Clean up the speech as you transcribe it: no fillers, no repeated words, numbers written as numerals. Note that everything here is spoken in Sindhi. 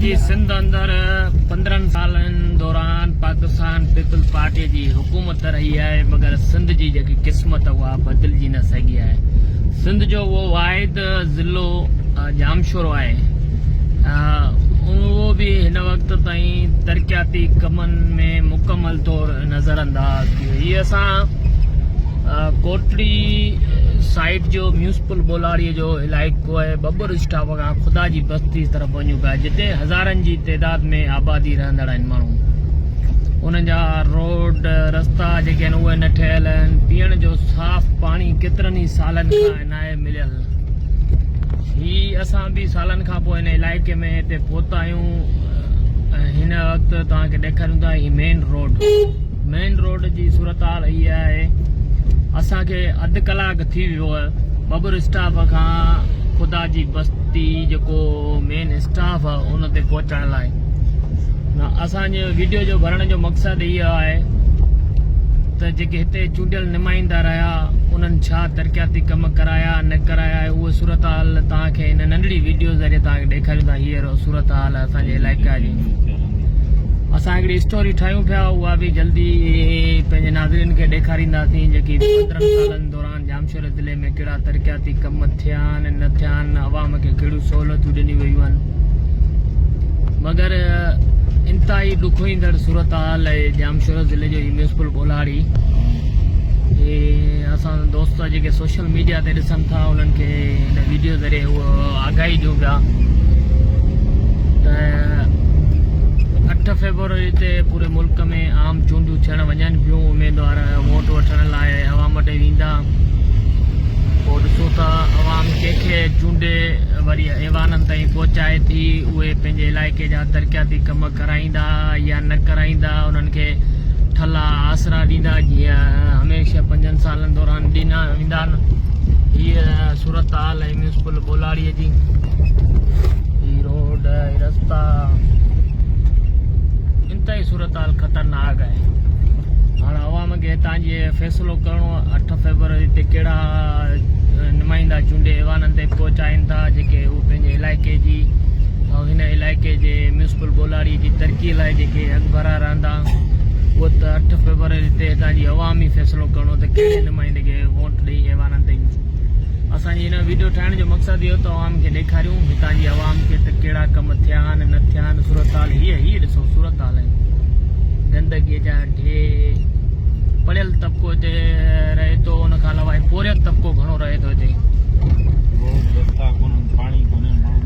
سڄي سنڌ اندر 15 سالن دوران پاڪستان پيپلز پارٽي جي حڪومت رهي آهي مگر سنڌ جي جيڪي قسمت اها بدلجي نه سگهي آهي. سنڌ جو اهو واحد ضلعو ڄامشورو آهي اهو به هن وقت تائين ترقياتي ڪمن ۾ مڪمل طور نظر انداز ٿي ويو. هي اسان ڪوٽڙي سائيڊ جو ميونسپل ٻولاڙي جو علائقو آهي ٻٻر اسٽاپ کان خدا جي بستي طرف وڃون پيا جتي هزارن جي تعداد ۾ آبادي رهندڙ آهن ماڻهو انهن جا روڊ رستا جيڪي آهن اهي نه ٺهيل آهن پيئڻ جو صاف پاڻي ڪيترن ئي سالن کان ناهي مليل هي اسان به سالن کان پوء هن علائقي ۾ هتي پهتا آهيون هن وقت توهان کي ڏيکاريون ٿا هي مين روڊ مين روڊ جي صورتحال هي آهي اسان کي اڌ ڪلاڪ ٿي ويو آهي ٻٻر اسٽاپ کان خدا جي بستي جيڪو مين اسٽاپ آهي ان تي پهچڻ لاء نه اسان جي ويڊيو جو ڀرڻ جو مقصد اهو آهي ته جيڪي هتي چونڊيل نمائندا رهيا انهن ڇا ترقياتي ڪم ڪرايا نه ڪرايا اهو صورتحال توهان کي هن ننڍڙي ويڊيو ذريعي توهان کي ڏيکاريون ٿا هي صورتحال اسان جي علائقي جي اسان هڪڙي اسٽوري ٺاهيون پيا اها به جلدي پنهنجي ناظرين کي ڏيکارينداسين جيڪي 15 سالن دوران ڄامشوري ضلعي ۾ ڪهڙا ترقياتي ڪم ٿيا آهن نه ٿيا آهن عوام کي ڪهڙيون سهولتون ڏنيون ويون آهن مگر انتهائي ڏکوئيندڙ صورتحال آهي ڄامشورو ضلعي جو هي ميونسپل ٻولهاڙي هي اسان دوست جيڪي سوشل ميڊيا تي ڏسن ٿا انهن کي هن ويڊيو ذريعي اهو آگاهي ڏيون پيا ته 8 فيبروري تي پوري ملڪ ۾ عام چونڊون ٿيڻ وڃن پيون اميدوار ووٽ وٺڻ لاء عوام وٽ ويندا پوء ڏسو ته عوام ڪنهن کي چونڊي وري ايوانن تائين پهچائي ٿي اهي پنهنجي علائقي جا ترقياتي ڪم ڪرائيندا يا نه ڪرائيندا انهن کي ٺلها آسرا ڏيندا جيئن هميشه پنجن سالن دوران ڏنا ويندا آهن هيء صورتحال آهي ميونسپل ٻولاڙي جي هي روڊ هي رستا انتهائي صورتحال خطرناڪ آهي هاڻ عوام کي هتان جي فيصلو ڪرڻو 8 فيبروري تي ڪهڙا نمائندا چونڊي ايوانن تي پهچائين ٿا جيڪي هو پنهنجي علائقي جي ۽ هن علائقي جي ميونسپل ٻولاڙي جي ترقي لاء جيڪي اڳڀرا رهندا اهو ته 8 فيبروري تي هتان جي عوام ئي فيصلو ڪرڻو ته ڪهڙي نمائندي کي ووٽ ڏئي ايوانن تائين اسان جي هن ويڊيو ٺاهڻ جو مقصد اهو ته عوام کي ڏيکاريون هتان جي عوام کي ته ڪهڙا ڪم ٿيا آهن نه ٿيا آهن صورتحال هيء هيء ڏسو صورتحال آهن گندگي جا ڍير پڙهيل طبقو هتي رهي ٿو ان کان علاوه پورهيت طبقو گهڻو رهي ٿو هتي. روڊ رستا ڪونهن پاڻي ڪونهي ماڻهو.